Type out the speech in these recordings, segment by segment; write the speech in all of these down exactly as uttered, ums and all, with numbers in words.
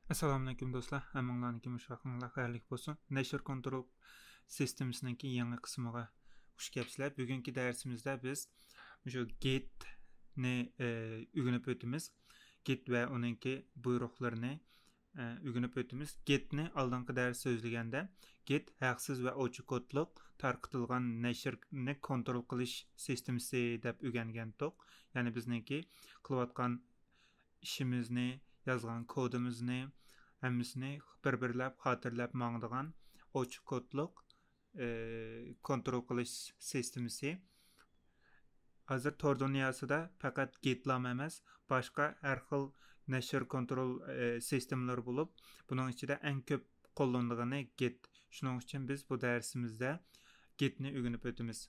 ئەسسالامۇئەلەيكۇم دوستلار، ھەممىڭلارنىڭكى مۇشۇ ۋاقتىڭلار خەيرلىك بولسۇن. نەشر كونترول سىستېمىسىنىڭكى يېڭى قىسمىغا خۇش كەپسىلەر. بۈگۈنكى دەرسىمىزدە بىز مۇشۇ گېتنى ئۆگىنىپ ئۆتىمىز. گېت ۋە ئۇنىڭكى بۇيرۇقلىرىنى ئۆگىنىپ ئۆتىمىز. گېتنى ئالدىنقى دەرس سۆزلىگەندە، گېت ھەقسىز ۋە ئوچۇق كودلۇق تارقىتىلغان نەشرنى كونترول قىلىش سىستېمىسى دەپ ئۆگەنگەنتۇق. يەنى بىزنىڭكى قىلىۋاتقان ئىشىمىزنى، يازغان كودىمىزنى ھەممىسىنى بىر-بىرلەپ خاتىرىلەپ ماڭىدىغان ئوچۇق كودلۇق، ئى، كونترول قىلىش سىستېمىسى. ھازىر تور دۇنياسىدا پەقەت گېتلام ئەمەس، باشقا ھەر خىل نەشر كونترول، ئى، سىستېمىلىرى بولۇپ، بۇنىڭ ئىچىدە ئەڭ كۆپ قوللىنىدىغىنى گېت. شۇنىڭ ئۈچۈن بىز بۇ دەرسىمىزدە گېتنى ئۆگىنىپ ئۆتىمىز.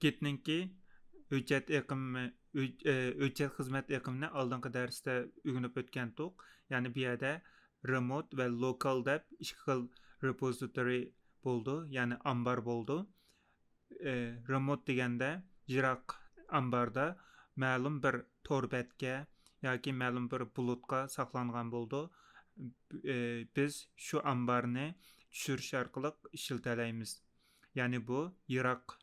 گېتنىڭكى ھۆججەت ئېقىمى، ھۆج-، ئى، ھۆججەت خىزمەت ئېقىمىنى ئالدىنقى دەرستە ئۆگىنىپ ئۆتكەنتۇق. يەنى بۇ يەردە رېموت ۋە لوكال دەپ ئىككى خىل رېپوزىتورى بولىدۇ، يەنى ئامبار بولىدۇ. ئى، رېموت دېگەندە يىراق ئامباردا مەلۇم بىر تور بەتكە ياكى مەلۇم بىر بۇلۇتقا ساقلانغان بولىدۇ. ئى، بىز شۇ ئامبارنى چۈشۈرۈش ئارقىلىق ئىشلىتەلەيمىز. يەنى بۇ يىراق،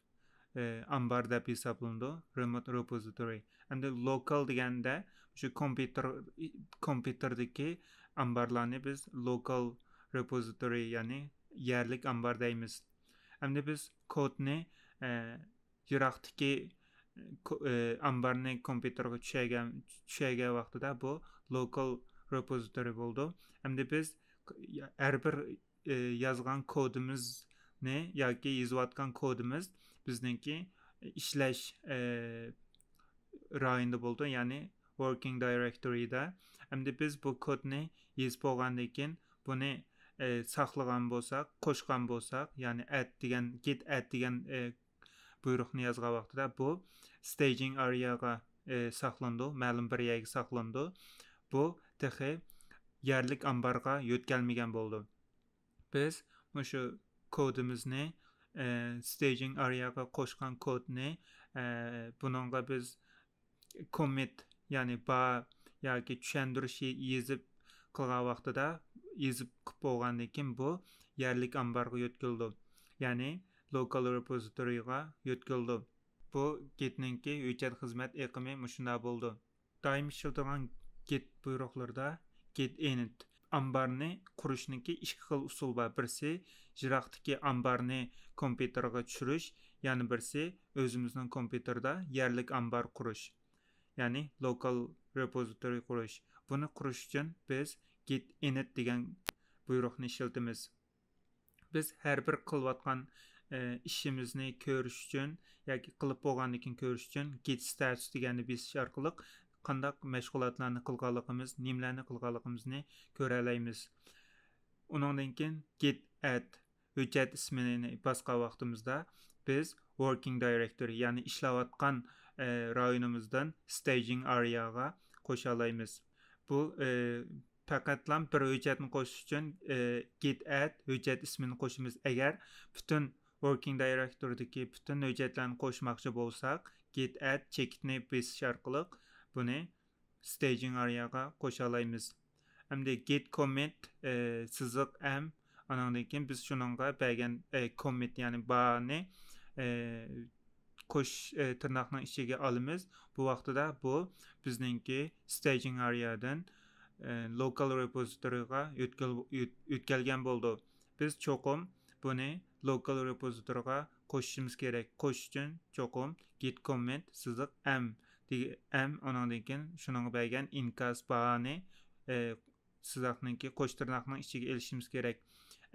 ئى، ئامبار دەپ ھېسابلىنىدۇ، رېموت رېپوزىتورى. ئەمدى لوكال دېگەندە شۇ كومپيۇتېر، كومپيۇتېردىكى ئامبارلارنى بىز لوكال رېپوزىتورى، يەنى يەرلىك ئامبار دەيمىز. ئەمدى بىز كودنى، ئى، يىراقتىكى، كو-، ئى، ئامبارنى كومپيۇتېرغا چۈشۈرگەن، چۈشۈرگەن ۋاقتىدا بۇ لوكال رېپوزىتورى بولىدۇ. ئەمدى بىز ھەر بىر، ئى، يازغان كودىمىزنى ياكى يېزىۋاتقان كودىمىز بىزنىڭكى ئىشلەش، ئى، رايونىدا بولىدۇ، يەنى ۋوركىڭ دايرېكتورىدا. ئەمدى بىز بۇ كودنى يېزىپ بولغاندىن كېيىن بۇنى، ئى، ساقلىغان بولساق، قوشقان بولساق، يەنى ئەد دېگەن، گېت ئەد دېگەن، ئى، بۇيرۇقنى يازغان ۋاقتىدا بۇ ستېجىڭ ئارېياغا، ئى، ساقلىنىدۇ، مەلۇم بىر يەرگە ساقلىنىدۇ. بۇ تېخى يەرلىك ئامبارغا يۆتكەلمىگەن بولىدۇ. بىز مۇشۇ كودىمىزنى، ئى، ستېجىڭ ئارېياغا قوشقان كودنى، ئى، بۇنىڭغا بىز كوممېنت، يەنى بار ياكى چۈشەندۈرۈش يېزىپ قىلغان ۋاقتىدا، يېزىپ قىلىپ بولغاندىن كېيىن بۇ يەرلىك ئامبارغا يۆتكىلىدۇ. يەنى لوكال رېپوزىتورىغا يۆتكىلىدۇ. بۇ گېتنىڭكى ھۆججەت خىزمەت ئېقىمى مۇشۇنداق بولىدۇ. دائىم ئىشلىتىدىغان گېت بۇيرۇقلىرىدا گېت ئىنىت ئامبارنى قۇرۇشنىڭكى ئىككى خىل ئۇسۇل بار. بىرسى يىراقتىكى ئامبارنى كومپيۇتېرغا چۈشۈرۈش، يەنە بىرسى ئۆزىمىزنىڭ كومپيۇتېردا يەرلىك ئامبار قۇرۇش، يەنى لوكال رېپوزىتورى قۇرۇش. بۇنى قۇرۇش ئۈچۈن بىز گېت ئىنىت دېگەن بۇيرۇقنى ئىشلىتىمىز. بىز ھەر بىر قىلىۋاتقان، ئى، ئىشىمىزنى كۆرۈش ئۈچۈن ياكى قىلىپ بولغاندىن كېيىن كۆرۈش ئۈچۈن گېت ستاتۇس دېگەننى بېسىش ئارقىلىق قانداق مەشغۇلاتلارنى قىلغانلىقىمىز، نېمىلەرنى قىلغانلىقىمىزنى كۆرەلەيمىز. ئۇنىڭدىن كېيىن گېت ئەد، ھۆججەت ئىسمىنى باسقان ۋاقتىمىزدا بىز ۋوركىڭ دايرېكتورى، يەنى ئىشلەۋاتقان، ئى، رايونىمىزدىن ستېجىڭ ئارېياغا قوشالايمىز. بۇ، ئى، پەقەتلا بىر ھۆججەتنى قوشۇش ئۈچۈن، ئى، گېت ئەد ھۆججەت ئىسمىنى قوشىمىز. ئەگەر پۈتۈن ۋوركىڭ دايرېكتورىدىكى پۈتۈن ھۆججەتلەرنى قوشماقچى بولساق، گېت ئەد چېكىتنى بېسىش ئارقىلىق بۇنى ستېجىڭ ئارېياغا قوشالايمىز. ئەمدى گېت كوممېنت، ئى، سىزىق ئەم، ئانىڭدىن كېيىن بىز شۇنىڭغا بەرگەن، ئى، كوممېنت، يەنى بارنى، ئى، قوش، ئى، تىرناقنىڭ ئىچىگە ئالىمىز. بۇ ۋاقتىدا بۇ بىزنىڭكى ستېجىڭ ئارېيادىن، ئى، لوكال رېپوزىتورىغا يۆتكەل-، يۆت-، يۆتكەلگەن بولىدۇ. بىز چوقۇم بۇنى لوكال رېپوزىتورىغا قوشۇشىمىز كېرەك. قوشۇش ئۈچۈن چوقۇم گېت كوممېنت سىزىق ئەم دېگە-، ئەم، ئۇنىڭدىن كېيىن شۇنىڭغا بەرگەن ئىنكاس بارنى، ئى، سىزىقنىڭكى قوش تىرناقنىڭ ئىچىگە ئېلىشىمىز كېرەك.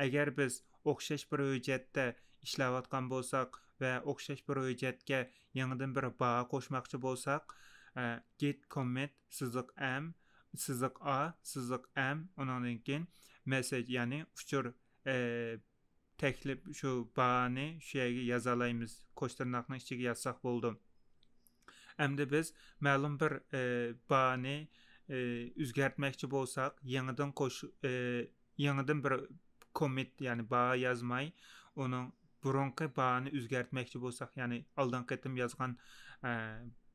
ئەگەر بىز ئوخشاش بىر ھۆججەتتە ئىشلەۋاتقان بولساق ۋە ئوخشاش بىر ھۆججەتكە يېڭىدىن بىر بار قوشماقچى بولساق، ئە، گېت كوممېنت سىزىق ئەم سىزىق ئا سىزىق ئەم، ئۇنىڭدىن كېيىن مەسسېج، يەنى ئۇچۇر، ئە، تەكلىپ، شۇ بارنى شۇ يەرگە يازالايمىز. قوش تىرناقنىڭ ئىچىگە يازساق بولىدۇ. ئەمدى بىز مەلۇم بىر، ئى، بارنى، ئى، ئۆزگەرتمەكچى بولساق، يېڭىدىن قوش-، ئى، يېڭىدىن بىر كوممېنت، يەنى بار يازماي، ئۇنىڭ بۇرۇنقى بارنى ئۆزگەرتمەكچى بولساق، يەنى ئالدىنقى قېتىم يازغان، ئە،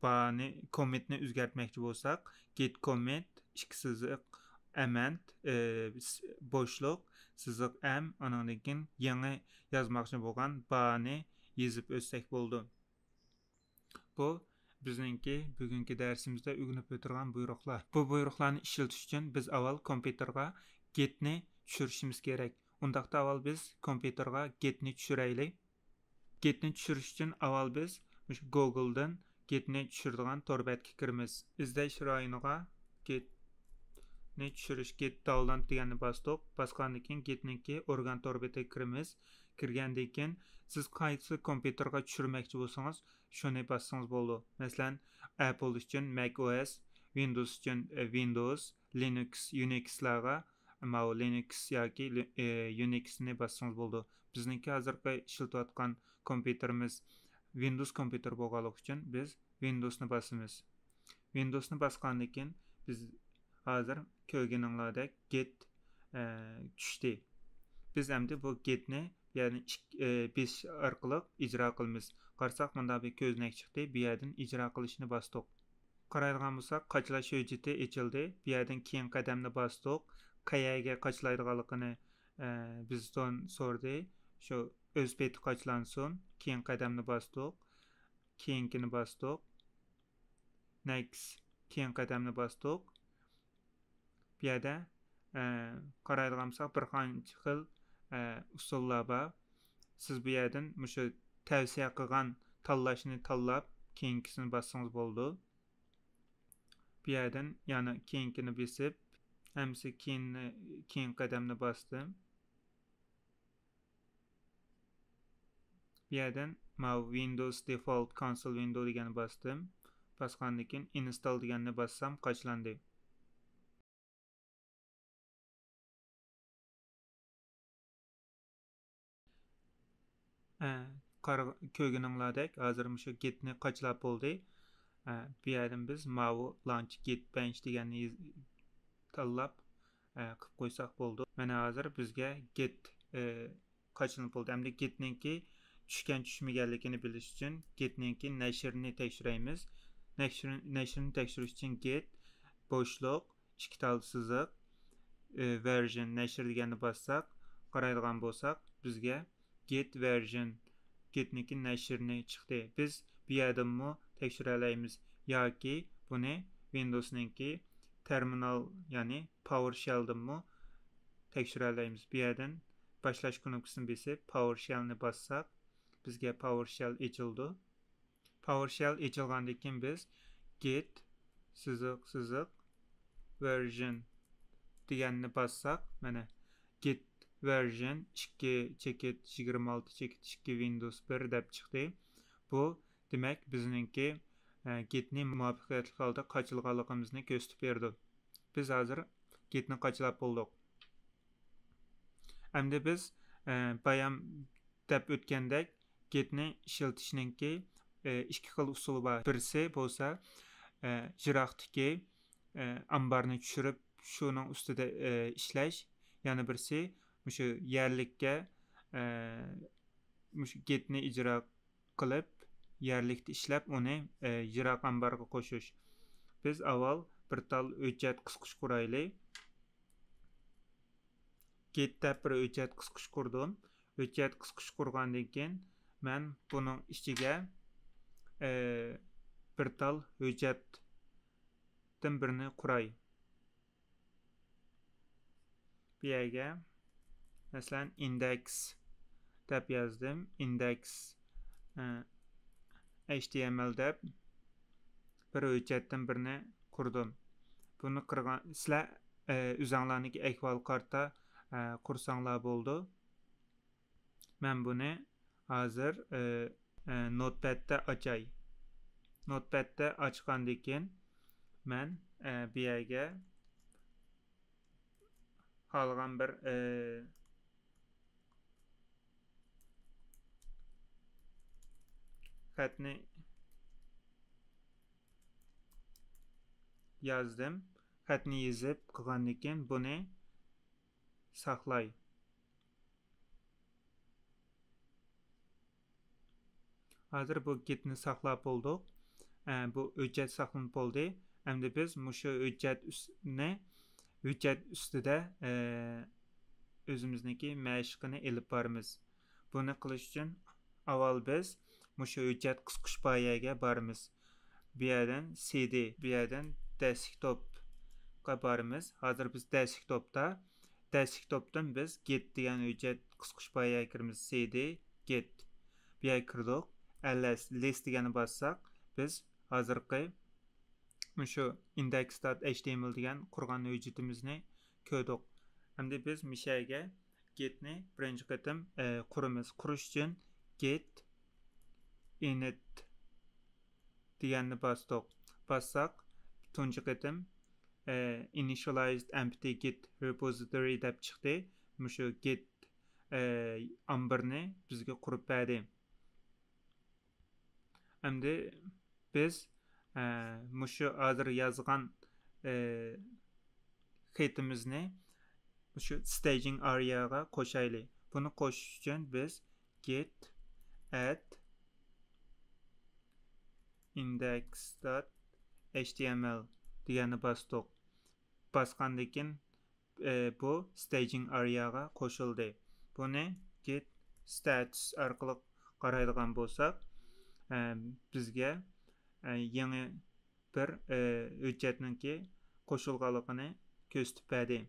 بارنى، كوممېنتنى ئۆزگەرتمەكچى بولساق، گېت كوممېنت ئىككى سىزىق ئەمەند، ئى، س-، بوشلۇق، سىزىق ئەم، ئانىڭدىن كېيىن يېڭى يازماقچى بولغان بارنى يېزىپ ئۆتسەك بولىدۇ. بۇ بىزنىڭكى بۈگۈنكى دەرسىمىزدە ئۆگىنىپ ئۆتىدىغان بۇيرۇقلار. بۇ بۇيرۇقلارنى ئىشلىتىش ئۈچۈن بىز ئاۋۋال كومپيۇتېرغا گېتنى چۈشۈرۈشىمىز كېرەك. ئۇنداقتا ئاۋۋال بىز كومپيۇتېرغا گېتنى چۈشۈرەيلى. گېتنى چۈشۈرۈش ئۈچۈن ئاۋۋال بىز مۇشۇ گوگلدىن گېتنى چۈشۈرىدىغان تور بەتكە كىرىمىز. ئىزدەش رايونىغا گېتنى چۈشۈرۈش، گېت داۋنلود دېگەننى باستۇق. باسقاندىن كېيىن گېتنىڭكى ئورگان تور بېتىگە كىرىمىز. كىرگەندىن كېيىن سىز قايسى كومپيۇتېرغا چۈشۈرمەكچى بولسىڭىز، شۇنى باسسىڭىز بولىدۇ. مەسىلەن، ئەپل ئۈچۈن مەك ئو ئېس، ۋىندوۋس ئۈچۈن، ئە، ۋىندوۋس، لىنۇكس، يۇنىكسلارغا ماۋۇ لىنۇكس ياكى لى-، ئى، يۇنىكسنى باسسىڭىز بولىدۇ. بىزنىڭكى ھازىرقى ئىشلىتىۋاتقان كومپيۇتېرىمىز ۋىندوۋس كومپيۇتېر بولغانلىقى ئۈچۈن بىز ۋىندوۋسنى باسىمىز. ۋىندوۋسنى باسقاندىن كېيىن بىز ھازىر كۆرگىنىڭلاردەك گېت، ئە، چۈشتى. بىز ئەمدى بۇ گېتنى، يەنى ئىك-، ئە، بېسىش ئارقىلىق ئىجرا قىلىمىز. قارىساق، مۇنداق بىر كۆزنەك چىقتى، بۇ يەردىن ئىجرا قىلىشنى باستۇق. قارايدىغان بولساق، قاچىلاش ھۆججىتى ئېچىلدى. بۇ يەردىن كېيىن قەدەمنى باستۇق. قەيەرگە قاچىلايدىغانلىقىنى، ئە، بىزدىن سورىدى. شۇ ئۆز پېتى قاچىلانسۇن. كېيىن قەدەمنى باستۇق. كېيىنكىنى باستۇق. نېكىست. كېيىن قەدەمنى باستۇق. بۇ يەردە، ئە، قارايدىغان بولساق، بىر قانچە خىل، ئە، ئۇسۇللار بار. سىز بۇ يەردىن مۇشۇ تەۋسىيە قىلغان تاللاشنى تاللاپ، كېيىنكىسىنى باسسىڭىز بولىدۇ. بۇ يەردىن يەنە كېيىنكىنى بېسىپ، ھەممىسى كېيىن، كېيىن قەدەمنى باستىم. بۇ يەردىن ماۋۇ ۋىندوۋس دېفولت كونسول ۋىندو دېگەننى باستىم. باسقاندىن كېيىن ئىنستال دېگەننى باسسام، قاچىلاندى. ئە، قارا-، كۆرگىنىڭلاردەك، ھازىر مۇشۇ گېتنى قاچىلاپ بولدى. ئە، بۇ يەردىن بىز ماۋۇ لانچ گېت بەنچ دېگەننى يېز-، تاللاپ، ئە، قىلىپ قويساق بولىدۇ. مانا ھازىر بىزگە گېت، ئە، قاچىلىنىپ بولدى. ئەمدى گېتنىڭكى چۈشكەن چۈشمىگەنلىكىنى بىلىش ئۈچۈن گېتنىڭكى نەشرىنى تەكشۈرەيمىز. نەشرىن-، نەشرىنى تەكشۈرۈش ئۈچۈن گېت بوشلۇق ئىككى تال سىزىق، ئى، ۋېرژن نەشر دېگەننى باسساق، قارايدىغان بولساق، بىزگە گېت ۋېرژن، گېتنىڭكى نەشرىنى چىقتى. بىز بۇ يەردىنمۇ تەكشۈرەلەيمىز ياكى بۇنى ۋىندوۋسنىڭكى تېرمىنال، يەنى پاۋېر شېلدىنمۇ تەكشۈرەلەيمىز. بۇ يەردىن باشلاش كۇنۇپكىسىنى بېسىپ، پاۋېر شېلنى باسساق، بىزگە پاۋېر شېل ئېچىلىدۇ. پاۋېر شېل ئېچىلغاندىن كېيىن بىز گېت سىزىق سىزىق ۋېرژن دېگەننى باسساق، مانا، گېت ۋېرژن ئىككى چېكىت يىگىرمە ئالتە چېكىت ئىككى ۋىندوۋس بىر دەپ چىقتى. بۇ، دېمەك، بىزنىڭكى، ئە، گېتنى مۇۋەپپەقىيەتلىك ھالدا قاچىلىغانلىقىمىزنى كۆرسىتىپ بېرىدۇ. بىز ھازىر گېتنى قاچىلاپ بولدۇق. ئەمدى بىز، ئە، بايام دەپ ئۆتكەندەك، گېتنى ئىشلىتىشنىڭكى، ئە، ئىككى خىل ئۇسۇلى بار. بىرسى بولسا، ئە، يىراقتىكى، ئە، ئامبارنى چۈشۈرۈپ، شۇنىڭ ئۈستىدە، ئە، ئىشلەش. يەنە بىرسى مۇشۇ يەرلىككە، ئە، مۇشۇ گېتنى ئىجرا قىلىپ، يەرلىكتە ئىشلەپ، ئۇنى، ئە، يىراق ئامبارغا قوشۇش. بىز ئاۋۋال بىر تال ھۆججەت قىسقۇچ قۇرايلى. گېت دەپ بىر ھۆججەت قىسقۇچ قۇردۇم. ھۆججەت قىسقۇچ قۇرغاندىن كېيىن، مەن بۇنىڭ ئىچىگە، ئە، بىر تال ھۆججەتتىن بىرنى قۇراي. بۇ يەرگە، مەسىلەن، ئىندېكس دەپ يازدىم. ئىندېكس، ئە، ئەيچ تى ئېم ئېل دەپ بىر ھۆججەتتىن بىرنى قۇردۇم. بۇنى قىرغان، سىلەر، ئە، ئۆزەڭلارنىڭكى ئەھۋال كارتا، ئە، قۇرساڭلار بولىدۇ. مەن بۇنى ھازىر، ئە، ئە، نوتپەدتە ئاچاي. نوتپەدتە ئاچقاندىن كېيىن مەن، ئە، بۇ يەرگە خالىغان بىر، ئە، خەتنى يازدىم. خەتنى يېزىپ قىلغاندىن كېيىن بۇنى ساقلاي. ھازىر بۇ گېتنى ساقلاپ بولدۇق. ئە، بۇ ھۆججەت ساقلىنىپ بولدى. ئەمدى بىز مۇشۇ ھۆججەت ئۈستىنى ھۆججەت ئۈستىدە، ئە، ئۆزىمىزنىڭكى مەشىقىنى ئېلىپ بارىمىز. بۇنى قىلىش ئۈچۈن ئاۋۋال بىز مۇشۇ ھۆججەت قىسقۇچ پايەگە بارىمىز. بۇ يەردىن سىدى، بۇ يەردىن دېسكتوپقا بارىمىز. ھازىر بىز دېسكتوپتا، دېسكتوپتىن بىز گىت دېگەن ھۆججەت قىسقۇچ پايەگە كىرىمىز. سىدى، گىت. بۇ يەرگە كىردۇق. ئەلئەس، لىس دېگەننى باسساق، بىز ھازىرقى مۇشۇ index.html دېگەن قۇرغان ھۆججىتىمىزنى كۆردۇق. ئەمدى بىز مۇشۇ يەرگە گىتنى بىرىنچى قېتىم، ئە، قۇرىمىز. قۇرۇش ئۈچۈن git init دېگەننى باستۇق. باسساق، تۇنجى قېتىم، ئە، initialized empty git repository دەپ چىقتى. مۇشۇ گىت، ئە، ئامبىرىنى بىزگە قۇرۇپ بەردى. ئەمدى بىز، ئە، مۇشۇ ھازىر يازغان، ئە، خېتىمىزنى مۇشۇ staging area غا قوشايلى. بۇنى قوشۇش ئۈچۈن بىز git add index.html دېگەننى باستۇق. باسقاندىن كېيىن، ئە، بۇ staging area غا قوشۇلدى. بۇنى git status ئارقىلىق قارايدىغان بولساق، ئە، بىزگە، ئە، يېڭى بىر، ئە، ھۆججەتنىڭكى قوشۇلغانلىقىنى كۆرسىتىپ بەردى.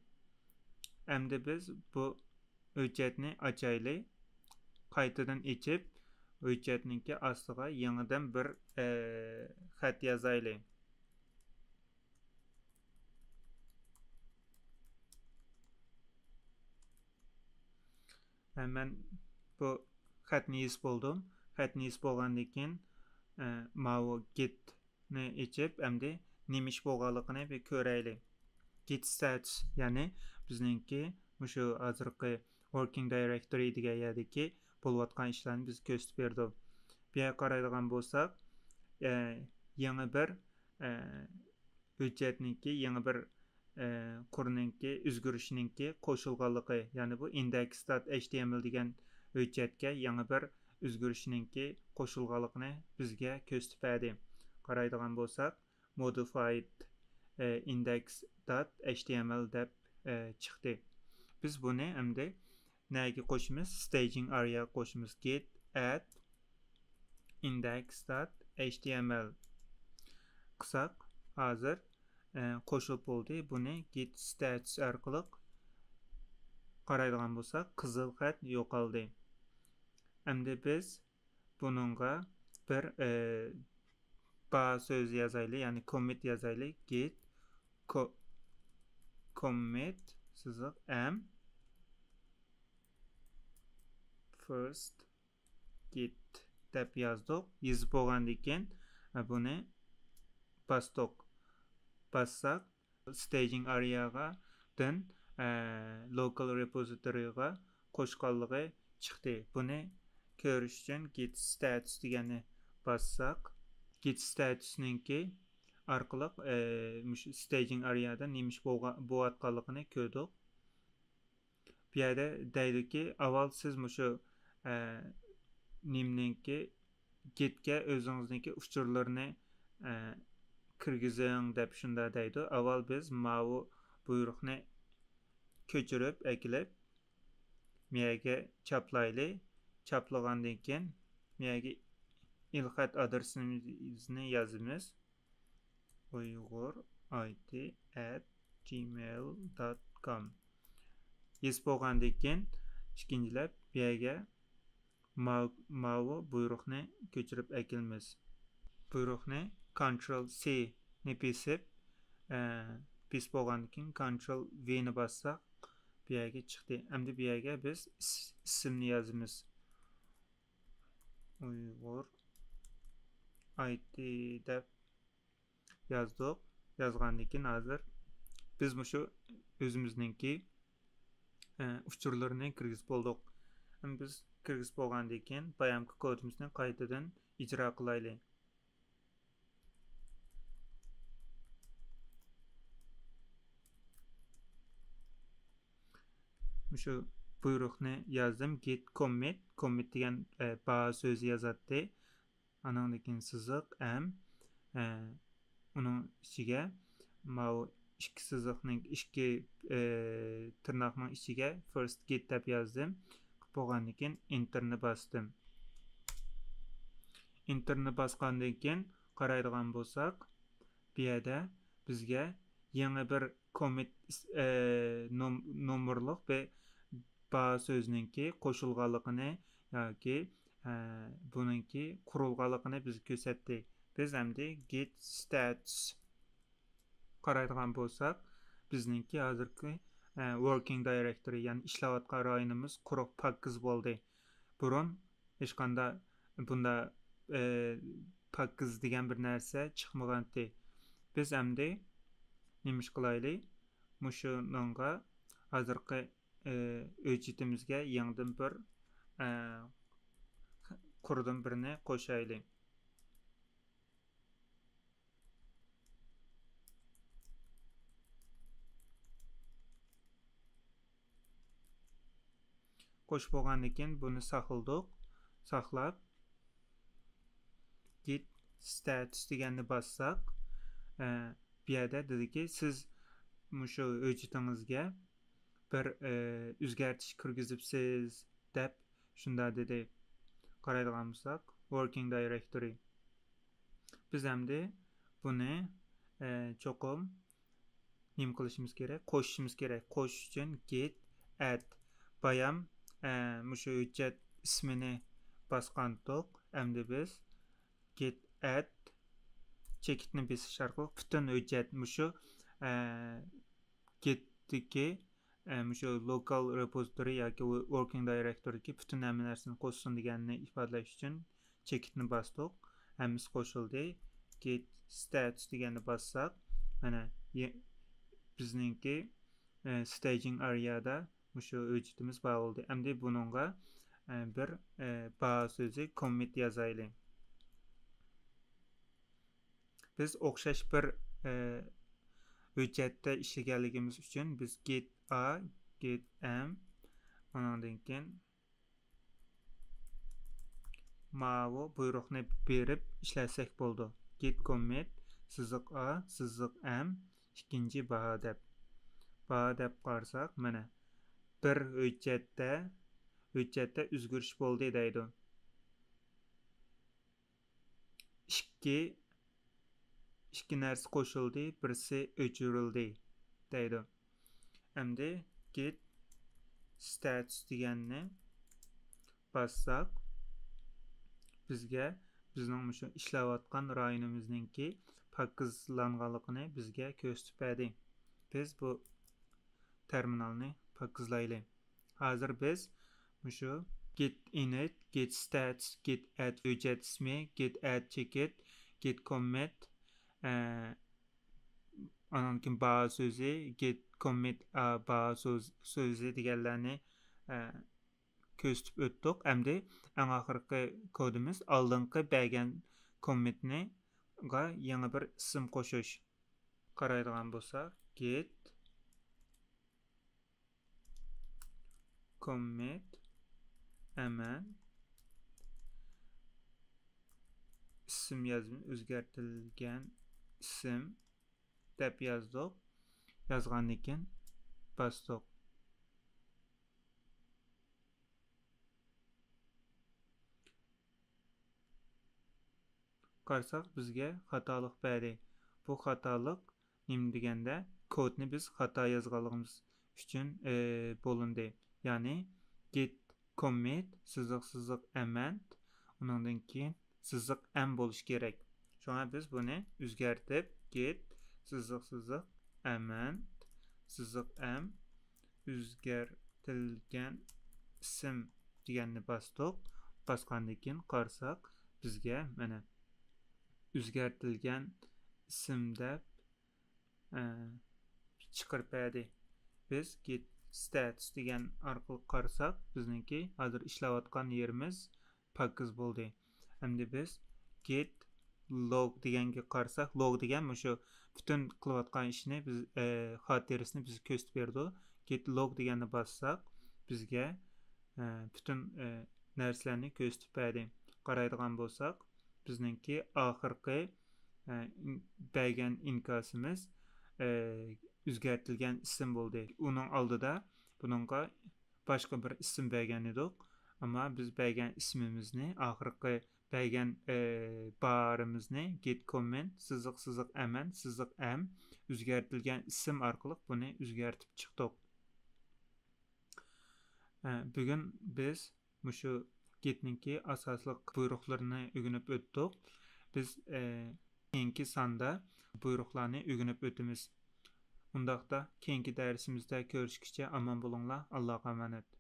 ئەمدى بىز بۇ ھۆججەتنى ئاچايلى. قايتىدىن ئېچىپ، ھۆججەتنىڭكى ئاستىغا يېڭىدىن بىر، ئە، خەت يازايلى. ھە، مەن بۇ خەتنى يېزىپ بولدۇم. خەتنى يېزىپ بولغاندىن كېيىن، ئە، ماۋۇ گىتنى ئېچىپ، ئەمدى نېمە ئىش بولغانلىقىنى بىر كۆرەيلى. git status، يەنى بىزنىڭكى مۇشۇ ھازىرقى working directory دېگەن يەردىكى بولۇۋاتقان ئىشلارنى بىز كۆرسىتىپ بېرىدۇ. بۇ يەرگە قارايدىغان بولساق، ئە، يېڭى بىر، ئە، ھۆججەتنىڭكى يېڭى بىر، ئە، قۇرنىڭكى ئۆزگىرىشىنىڭكى قوشۇلغانلىقى، يەنى بۇ index.html دېگەن ھۆججەتكە يېڭى بىر ئۆزگىرىشنىڭكى قوشۇلغانلىقىنى بىزگە كۆرسىتىپ بەردى. قارايدىغان بولساق، modified، ئە، index.html دەپ، ئە، چىقتى. بىز بۇنى ئەمدى نەگە قوشىمىز؟ staging area قوشىمىز. git add index.html قىلساق، ھازىر، ئە، قوشۇلۇپ بولدى. بۇنى git status ئارقىلىق قارايدىغان بولساق، قىزىل خەت يوقالدى. ئەمدى بىز بۇنىڭغا بىر، ئە، بار سۆزى يازايلى، يەنى commit يازايلى. git co-، commit سىزىق m first git دەپ يازدۇق. يېزىپ بولغاندىن كېيىن، ئە، بۇنى باستۇق. باسساق، staging area غا دىن، ئە، local repository غا قوشقانلىقى چىقتى. بۇنى كۆرۈش ئۈچۈن git status دېگەننى باسساق، git status نىڭكى ئارقىلىق، ئە، مۇشۇ staging area دا نېمە ئىش بولغا-، بولۇۋاتقانلىقىنى كۆردۇق. بۇ يەردە دەيدۇكى، ئاۋۋال سىز مۇشۇ، ئە، نېمىنىڭكى، git كە ئۆزىڭىزنىڭكى ئۇچۇرلىرىنى، ئە، كىرگۈزۈڭ دەپ شۇنداق دەيدۇ. ئاۋۋال بىز ماۋۇ بۇيرۇقنى كۆچۈرۈپ ئەكېلىپ، مۇ يەرگە چاپلايلى. چاپلىغاندىن كېيىن، مۇ يەرگە ئېلخەت ئادرېسىمىزنى يازىمىز. uyg'ur I T at gmail dot com. يېزىپ بولغاندىن كېيىن، ئىككىنچىلەپ بۇ يەرگە ماۋ-، ماۋۇ بۇيرۇقنى كۆچۈرۈپ ئەكېلىمىز. بۇيرۇقنى Ctrl C نى بېسىپ، ئە، بېسىپ بولغاندىن كېيىن Ctrl V نى باسساق، بۇ يەرگە چىقتى. ئەمدى بۇ يەرگە بىز ئىس-، ئىسىمنى يازىمىز. ئۇيغۇر I T دەپ يازدۇق. يازغاندىن كېيىن ھازىر بىز مۇشۇ ئۆزىمىزنىڭكى، ئە، ئۇچۇرلىرىنى كىرگۈزۈپ بولدۇق. ئەمدى بىز كىرگۈزۈپ بولغاندىن كېيىن بايامقى كودىمىزنى قايتىدىن ئىجرا قىلايلى. مۇشۇ بۇيرۇقنى يازدىم. git commit، commit دېگەن، ئە، بار سۆزى يازاتتى. ئانىڭدىن كېيىن سىزىق، m، ئە، ئۇنىڭ ئىچىگە ماۋۇ ئىككى سىزىقنىڭ، ئىككى، ئى، تىرناقنىڭ ئىچىگە first git دەپ يازدىم. بولغاندىن كېيىن ئېنتېرنى باستىم. ئېنتېرنى باسقاندىن كېيىن قارايدىغان بولساق، بۇ يەردە بىزگە يېڭى بىر كوممېنت، ئى، نوم-، نومۇرلۇق بىر بار سۆزنىڭكى قوشۇلغانلىقىنى ياكى، ئى، بۇنىڭكى قۇرۇلغانلىقىنى بىزگە كۆرسەتتى. بىز ئەمدى git status قارايدىغان بولساق، بىزنىڭكى ھازىرقى، ئە، working directory، يەنى ئىشلەۋاتقان رايونىمىز قۇرۇق پاكىز بولدى. بۇرۇن ھېچقانداق بۇندا، ئە، پاكىز دېگەن بىر نەرسە چىقمىغانتى. بىز ئەمدى نېمە ئىش قىلايلى؟ مۇشۇنىڭغا ھازىرقى، ئە، ھۆججىتىمىزگە يېڭىدىن بىر، ئە، قۇردىن بىرنى قوشايلى. قوشۇپ بولغاندىن كېيىن بۇنى ساقلىدۇق. ساقلاپ، git status دېگەننى باسساق، ئە، بۇ يەردە دېدىكى، سىز مۇشۇ ھۆججىتىڭىزگە بىر، ئە، ئۆزگەرتىش كىرگۈزۈپسىز دەپ شۇنداق دېدى. قارايدىغان بولساق، working directory. بىز ئەمدى بۇنى، ئە، چوقۇم نېمە قىلىشىمىز كېرەك؟ قوشۇشىمىز كېرەك. قوشۇش ئۈچۈن git add. بايام، ئە، مۇشۇ ھۆججەت ئىسمىنى باسقانتۇق. ئەمدى بىز git add چېكىتنى بېسىش ئارقىلىق پۈتۈن ھۆججەت مۇشۇ، ئە، gitتىكى، ئە، مۇشۇ local repository ياكى working directoryدىكى پۈتۈن ھەممە نەرسىنى قوشسۇن دېگەننى ئىپادىلەش ئۈچۈن چېكىتنى باستۇق. ھەممىسى قوشۇلدى. Git status دېگەننى باسساق، مانا، يە-، بىزنىڭكى، ئە، staging areaدا مۇشۇ ھۆججىتىمىز بار بولدى. ئەمدى بۇنىڭغا، ئە، بىر، ئە، بار سۆزى commit يازايلى. بىز ئوخشاش بىر، ئە، ھۆججەتتە ئىشلىگەنلىكىمىز ئۈچۈن بىز git a، git m، ئۇنىڭدىن كېيىن ماۋۇ بۇيرۇقنى بېرىپ ئىشلەتسەك بولىدۇ. Git commit سىزىق a سىزىق m ئىككىنچى باھا دەپ. باھا دەپ قارىساق، مانا، بىر ھۆججەتتە، ھۆججەتتە ئۆزگىرىش بولدى دەيدۇ. ئىككى، ئىككى نەرسە قوشۇلدى، بىرسى ئۆچۈرۈلدى دەيدۇ. ئەمدى git status دېگەننى باسساق، بىزگە بىزنىڭ مۇشۇ ئىشلەۋاتقان رايونىمىزنىڭكى پاكىزلانغانلىقىنى بىزگە كۆرسىتىپ بەردى. بىز بۇ تەرمىنالنى پاكىزلايلى. ھازىر بىز مۇشۇ git init، git status، git add ھۆججەت ئىسمى، git add چېكىت، git commit، ئە، ئانان كېيىن بار سۆزى، git commit، ئە، بار سۆز-، سۆزى دېگەنلەرنى، ئە، كۆرسىتىپ ئۆتتۇق. ئەمدى ئەڭ ئاخىرقى كودىمىز ئالدىنقى بەرگەن كوممىتنىغا يېڭى بىر ئىسىم قوشۇش. قارايدىغان بولساق، git commit mn ئىسىم يازما ئۆزگەرتىلگەن ئىسىم دەپ يازدۇق. يازغاندىن كېيىن باستۇق. قارىساق، بىزگە خاتالىق بەردى. بۇ خاتالىق نېمە دېگەندە، كودنى بىز خاتا يازغانلىقىمىز ئۈچۈن، ئى، بولۇندى. يەنى git commit سىزىق سىزىق mn، ئۇنىڭدىن كېيىن سىزىق m بولۇشى كېرەك. شۇڭا بىز بۇنى ئۆزگەرتىپ، git سىزىق سىزىق mn سىزىق m ئۆزگەرتىلگەن ئىسىم دېگەننى باستۇق. باسقاندىن كېيىن قارىساق، بىزگە مانا ئۆزگەرتىلگەن ئىسىم دەپ، ئە، چىقىرىپ بەردى. بىز git status دېگەن ئارقىلىق قارىساق، بىزنىڭكى ھازىر ئىشلەۋاتقان يېرىمىز پاكىز بولدى. ئەمدى بىز git log دېگەنگە قارىساق، log دېگەن مۇشۇ پۈتۈن قىلىۋاتقان ئىشنى بىز، ئە، خاتىرىسىنى بىزگە كۆرسىتىپ بېرىدۇ. Git log دېگەننى باسساق، بىزگە، ئە، پۈتۈن، ئە، نەرسىلەرنى كۆرسىتىپ بەردى. قارايدىغان بولساق، بىزنىڭكى ئاخىرقى، ئە، ئىن-، بەرگەن ئىنكاسىمىز، ئۆزگەرتىلگەن ئىسىم بولدى. ئۇنىڭ ئالدىدا بۇنىڭغا باشقا بىر ئىسىم بەرگەن ئىدۇق. ئەمما بىز بەرگەن ئىسمىمىزنى، ئاخىرقى بەرگەن بارىمىزنى، git comment سىزىق سىزىق mn سىزىق m ئۆزگەرتىلگەن ئىسىم ئارقىلىق بۇنى ئۆزگەرتىپ چىقتۇق. بۈگۈن بىز مۇشۇ git نىڭكى ئاساسلىق بۇيرۇقلىرىنى ئۆگىنىپ ئۆتتۇق. بىز كېيىنكى ساندا بۇيرۇقلارنى ئۆگىنىپ ئۆتىمىز. ئۇنداقتا كېيىنكى دەرسىمىزدە كۆرۈشكىچە ئامان بولۇڭلار، ئاللاغا ئامانەت.